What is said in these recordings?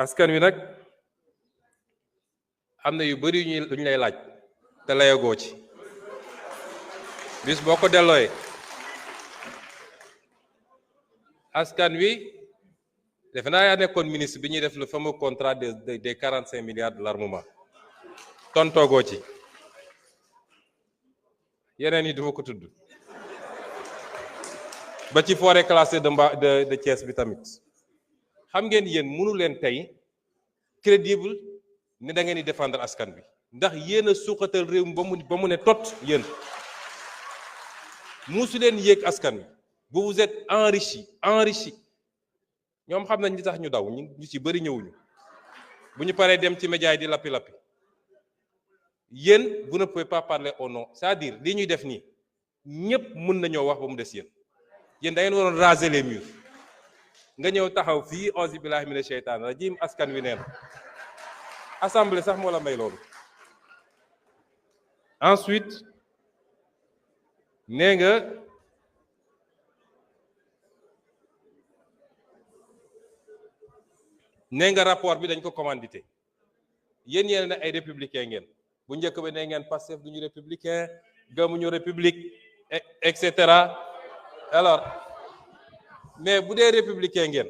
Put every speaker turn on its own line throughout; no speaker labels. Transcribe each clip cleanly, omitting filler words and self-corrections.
askan wi nag am na yu bari yu ñu lay laaj te layagoo ci bis boo ko dellooyee askan wi defe naa yaa nekkoon ministre bi ñuy def le fameux contrat des 45 milliards de l'armement tontoogoo ci yeneen yi duma ko tudd ba ci forêt classée de Thiès bi tamit xam ngeen yéen mënu leen tey crédible ne da ngeen di défendre askan bi ndax yéen a suuxatal réew mi ba mu ne tot yéen musu leen yéeg askan bi vous vous êtes enrichi ñoom xam nañ li tax ñu daw ñu ci bëri ñëwuñu bu ñu paree dem ci média yi di lappi yéen vous ne pouvez pas parler au nom c'est-à-dire li ñuy def nii ñëpp mën nañoo wax ba mu des yéen da ngeen waroon raser les murs nga ñëw taxaw fii auzu billahi mina sheytaan rajim askan wi neen assemblée sax moo la may loolu. Ensuite nee nga rapport bi dañ ko commandité yéen yéen na ay républicain ngeen bu njëkk ba nee ngeen Pastef duñu républicain gëmuñu république et cetera alors mais bu dee républicain ngeen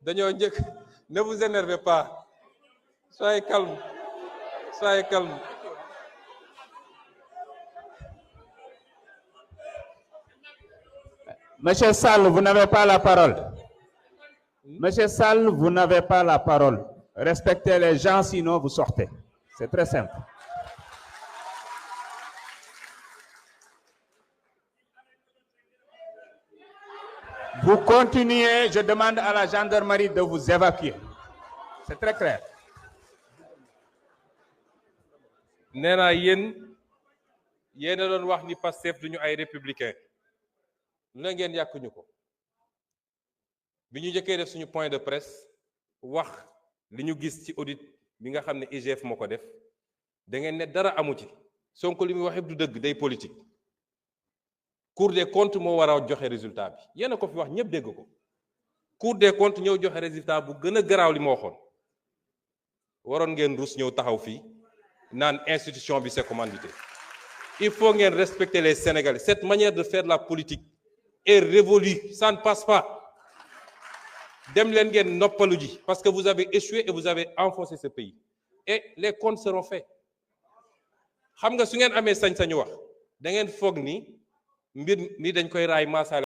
dañoo njëkk ne vous énervez pas soyez calme.
Monsieur Sall, vous n'avez pas la parole. Monsieur Sall, vous n'avez pas la parole. Respectez les gens, sinon vous sortez. C'est très simple. Vous continuez, je demande à la gendarmerie de vous évacuer. C'est très clair.
nee naa yéen a doon wax ni Pastef duñu ay républicain lu la ngeen yàkkuñu ko bi ñu njëkkee def suñu point de presse wax li ñu gis ci audit bi nga xam ne IGF moo ko def da ngeen ne dara amu ci Sonko li muy wax yëpp du dëgg day politique Cour des comptes moo war a joxe résultat bi yéen a ko fi wax ñëpp dégg ko Cour des comptes ñëw joxe résultat bu gën a garaaw li ma waxoon waroon ngeen rus ñëw taxaw fii naan institution bi c'est commandité. Il faut ngeen respecter les Sénégalais. Cette manière de faire la politique est révolue, ça ne passe pas. Dem leen ngeen noppalu ji parce que vous avez échoué et vous avez enfoncé ce pays et les comptes seront faits. Xam nga su ngeen amee sañ-sañu wax da ngeen foog ni mbir mi dañ koy raay maasaale